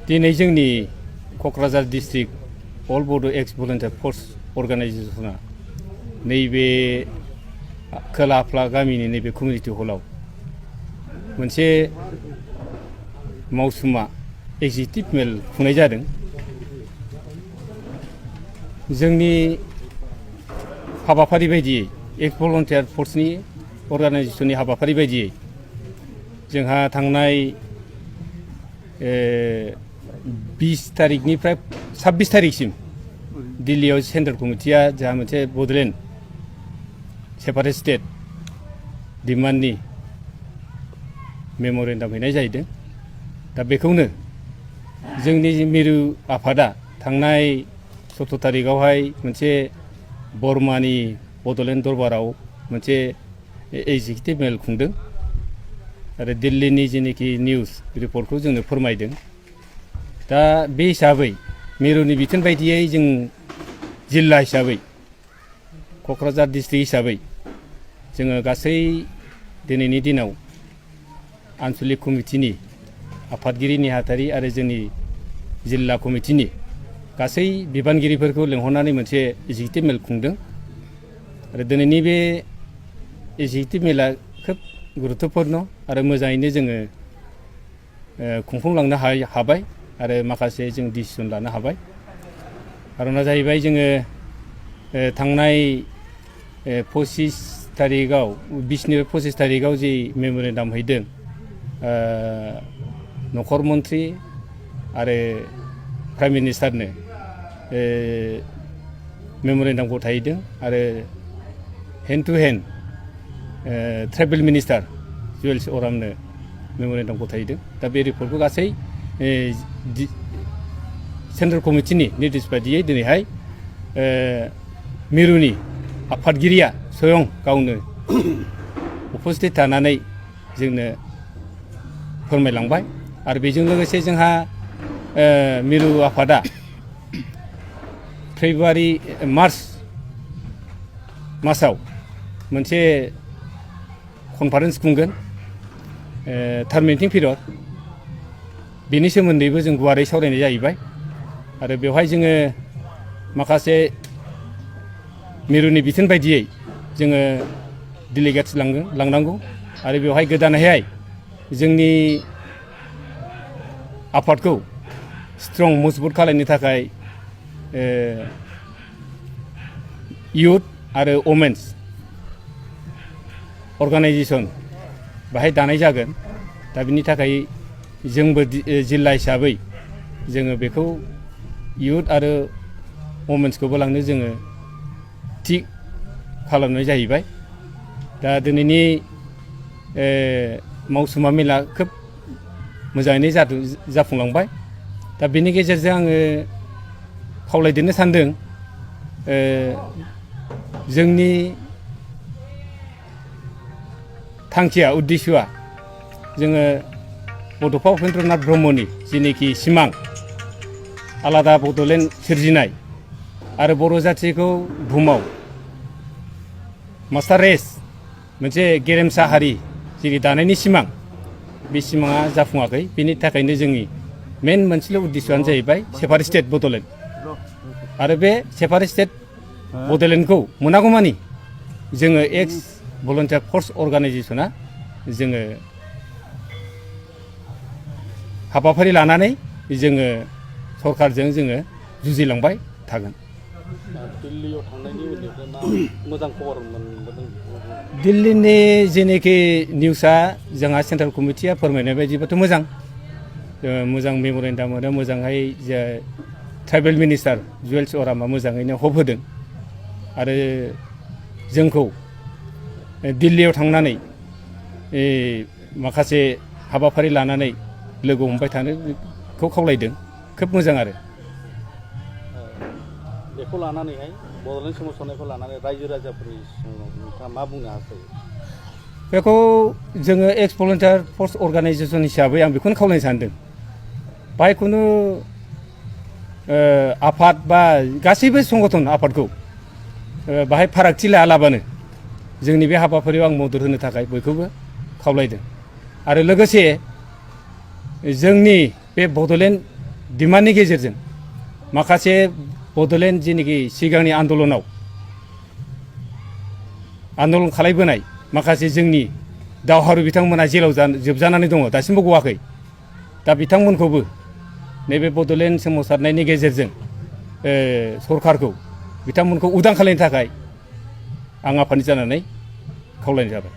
दिनै जोंनि क'क्राझार डिस्ट्रिक्ट अल बड' एक्स भलुन्टियार फर्स अर्गानाइजेसना नैबे खोला आफला गामिनि नैबे कमिउनिटि हलाव मोनसे मावसुमा एग्जिकिउटिभ मेल खुंनाय जादों। जोंनि हाबाफारि बायदियै एक्स भलुन्टियार फर्सनि अर्गानाइजेसननि हाबाफारि बायदियै जोंहा थांनाय 20 तारिखनिफ्राय 26 तारिखसिम दिल्लीयाव सेन्ट्रेल कमिटिया जोंहा मोनसे बड'लेण्ड सेपारेट स्टेट डिमान्डनि मेम'रेन्डाम हैनाय जाहैदों। दा बेखौनो जोंनि मिरु आफादा थांनाय 17 तारिखआवहाय मोनसे बर्मानि बड'लेण्ड दरबाराव मोनसे एग्जिकिउटिभ मेल खुंदों आरो दिल्लीनि जेनोखि निउस रिपर्टखौ जोंनो फोरमायदों। दा बे हिसाबै मिरुनि बिथोन बायदियै जों जिल्ला हिसाबै क'क्राझार डिस्ट्रिक्ट हिसाबै जोङो गासै दिनैनि दिनाव आन्सलिक कमिटिनि आफादगिरि नेहाथारि आरो जोंनि जिल्ला कमिटिनि गासै बिबानगिरिफोरखौ लेंहरनानै मोनसे एग्जिकिउटिभ मेल खुंदों आरो दिनैनि बे एग्जिकिउटिभ मेला खोब गुरुत्वपुर्ण आरो मोजाङैनो जोङो खुंफुंलांनो हाबाय आरो माखासे जों डिसिसन लानो हाबाय। खारना जाहैबाय जोङो थांनाय 25 तारिखआव 20निफ्राय 25 तारिखआव जि मेम'रेन्डाम हैदों नखर मन्त्रि आरो प्राइम मिनिस्टारनो मेम'रेन्डाम गथायहैदों आरो hand to hand tribal minister जुवेल्स अरामनो मेम'रेन्डाम गथायहैदों। दा बे रिपर्टखौ गासै सेन्ट्रेल कमिटिनि निर्देश बायदियै दिनैहाय मिरुनि आफादगिरिया स्वयं गावनो उपस्थित थानानै जोंनो फोरमायलांबाय आरो बेजों लोगोसे जोंहा मिरु आफादा मार्च मासाव मोनसे कनफारेन्स खुंगोन टार्मिनेटिं पिरियड बेनि सोमोन्दैबो जों गुवारै सावरायनाय जाहैबाय आरो बेवहाय जोङो माखासे मिरुनि बिथोन बायदियै जोङो डेलिगेट्स लांनांगौ आरो बेवहाय गोदानैहाय जोंनि आफादखौ स्ट्रं मजबुत खालामनो थाखाय इयुथ आरो वमेन्स अर्गानाइजेसन बाहाय दानाय जागोन। दा बिनि थाखाय जोंबो जिल्ला हिसाबै जोङो बेखौ इयुथ आरो वमेन्सखौबो लांनो जोङो थि खालामनाय जाहैबाय। दा दिनैनि मावसुमा मेला खोब मोजाङैनो जाफुंलांबाय। दा बेनि गेजेरजों आङो खावलायदेरनो सानदों जोंनि थांखिया उद्देश्यआ जोङो बड'फा उपेन्द्रनाथ ब्रह्मनि जेनोखि सिमां आलादा बड'लेण्ड सोरजिनाय आरो बर' जाथिखौ बुहुमाव मास्टार रेस मोनसे गेरेमसा हारि जेरै दानायनि सिमां बे सिमाङा जाफुङाखै। बेनि थाखायनो जोंनि मेन मोनसेल' उद्देश्यआनो जाहैबाय सेपारेट स्टेट बड'लेण्ड आरो बे सेपारेट स्टेट बड'लेण्डखौ मोनागौमानि जोङो एक्स भलुन्टियार फर्स अर्गानाइजेसना जोङो हाबाफारि लानानै जोङो सरकारजों जोङो जुजिलांबाय थागोन। दिल्लीयाव थांनायनि उननिफ्राय मा मोजां खबर मोनबोदों? दिल्लीनि जेनोखि निउसआ जोंहा सेन्ट्रेल कमिटिया फोरमायनाय बायदिबाथ' मोजां मेम'रेन्डाम मोनो मोजाङै ट्राइबेल मिनिस्टार जुवेल्स अरामा मोजाङैनो हप होदों आरो जोंखौ दिल्लीयाव थांनानै माखासे हाबाफारि लानानै लोगो हमबाय थानोखौ खावलायदों। खोब मोजां आरो बेखौ लानानैहाय बड'लेण्ड सोमावसारनायखौ लानानै रायजो राजाफोरनि नोंथाङा मा बुंनो हास्थायो? बेखौ जोङो एक्स भलुन्टियार फर्स अर्गानाइजेसन हिसाबै आं बेखौनो खावलायनो सानदों। बाहाय खुनु आफाद बा गासैबो संगठन आफादखौ बाहाय फारागथि लायालाबानो जोंनि बे हाबाफारियाव आं मदद होनो थाखाय बयखौबो खावलायदों आरो लोगोसे जोंनि बे बड'लेण्ड डिमान्डनि गेजेरजों माखासे बड'लेण्ड जेनोखि सिगांनि आन्दलनाव आन्दलन खालायबोनाय माखासे जोंनि दावहारु बिथांमोना जेलाव जोबजानानै दङ दासिमबो गवाखै दा बिथांमोनखौबो नैबे बड'लेण्ड सोमावसारनायनि गेजेरजों सरकारखौ बिथांमोनखौ उदां खालामनो थाखाय आं आफादनि जानानै खावलायनाय जाबाय।